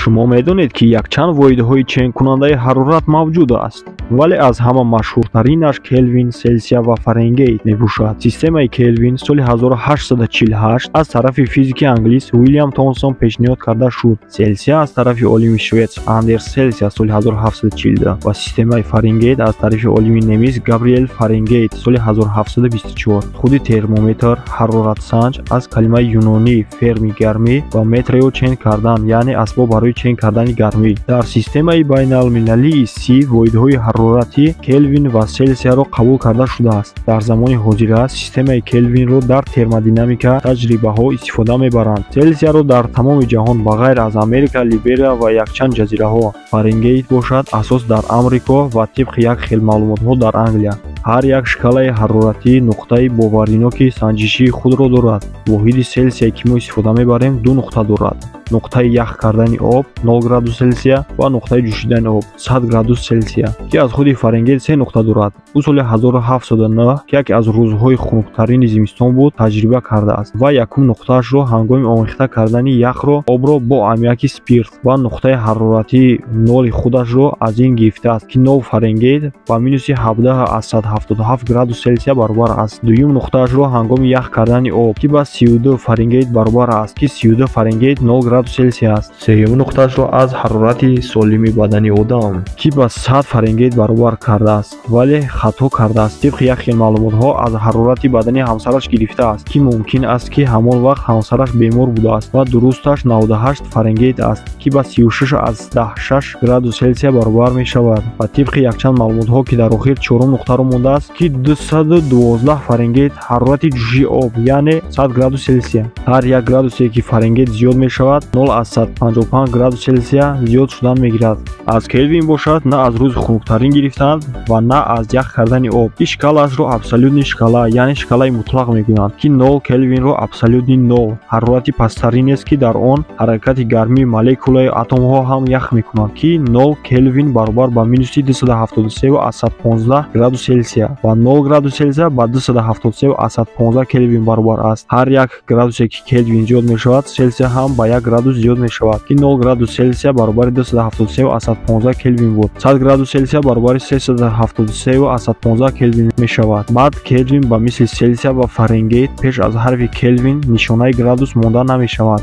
Шумо медонед, ки якчанд воҳидҳои ченкунандаи ҳарорат мавҷуд аст, вале аз ҳама машҳуртаринаш Келвин, Селсия ва Фаренгейт мебошад. Системаи Келвин соли 1848 аз тарафи физики англис Уилям Томсон пешниҳод карда шуд. Селсия аз тарафи олими швед Андерс Селсия соли 1742 ва системаи Фаренгейт аз тарафи олими немис Габриел Фаренгейт соли 1724. Худи термометр, ҳароратсанҷ, аз калимаи юнонӣ ферми гармӣ ва метрео чен кардан, яъне асбоб барои чен кардани гармӣ. Дар системаи байналмилалии Си воҳидҳои ҳарорати Келвин ва Селсияро қабул карда шудааст. Дар замони ҳозира системаи Келвинро дар термодинамика таҷрибаҳо истифода мебаранд. Селсияро дар тамоми ҷаҳон ба ғайр аз Америка, Либерия ва якчанд ҷазираҳо. Фаренгейт бошад асос дар Амрико ва тибқи як хел маълумотҳо дар Англия. Ҳар як шкалаи ҳароратӣ нуқтаи бовариноки санҷишии худро дорад. Воҳиди Селсия, ки мо истифода мебарем, ду нуқта дорад: нуқтаи ях кардани об 0 градус Селсия ва нуқтаи ҷӯшидани об 100 градус Селсия, ки аз худи Фаренгейт се нуқта дорад. Ӯ соли 1709, ки яке аз рӯзҳои хунуктарини зимистон буд, таҷриба кардааст ва якум нуқтаашро ҳангоми омехта кардани яхро обро бо аммиаки спирт ва нуқтаи ҳароратии ноли худашро аз ин гирифтааст, ки 0 Фаренгейт ба минуси 17,77 градус Селсия баробар аст. Дуюм нуқтаашро ҳангоми ях кардани об, ки ба 32 Фаренгейт баробар аст, ки 32 Фаренгейт 0 градус Селсия аст. Сеюм нуқтаашро аз ҳарорати солими бадани одам, ки ба 100 Фаренгейт баробар кардааст, вале хато кардааст. Тибқи як хел маълумотҳо аз ҳарорати бадани ҳамсараш гирифтааст, ки мумкин аст, ки ҳамон вақт ҳамсараш бемор будааст, ва дурусташ 98 Фаренгейт аст, ки ба 36,6 градус Селсия баробар мешавад. Ва тибқи якчанд маълумотҳо, ки дар охир чорум нуқтаро мондааст, ки 212 Фаренгейт ҳарорати ҷӯшии об, яъне 100 градус Селсия. Ҳар як градусе, ки Фаренгейт зиёд мешавад, 0,55 градус Селсия зиёд шудан мегирад. Аз Келвин бошад на аз рӯзи хунуктарин гирифтанд ва на аз ях кардани об. Ин шкалаашро абсолютный шкала, яъне шкалаи мутлақ мегӯянд, ки 0 Келвинро абсолютный 0 ҳарорати пасттаринест, ки дар он ҳаракати гармии молекулаи атомҳо ҳам ях мекунанд, ки 0 Келвин баробар ба минуси 273,15 градус Селсия ва 0 градус Селсия ба 273,15 Келвин баробар аст. Ҳар як градусе, ки Келвин зиёд мешавад, Селсия ҳам ба як градус зиёд мешавад, ки 0 градус Селсия баробари 273,15 Келвин буд. 100 градус Селсия баробари 373,15 Келвин мешавад. Баъд Келвин ба мисли Селсия ва Фаренгейт пеш аз ҳарфи Келвин нишонаи градус монда намешавад.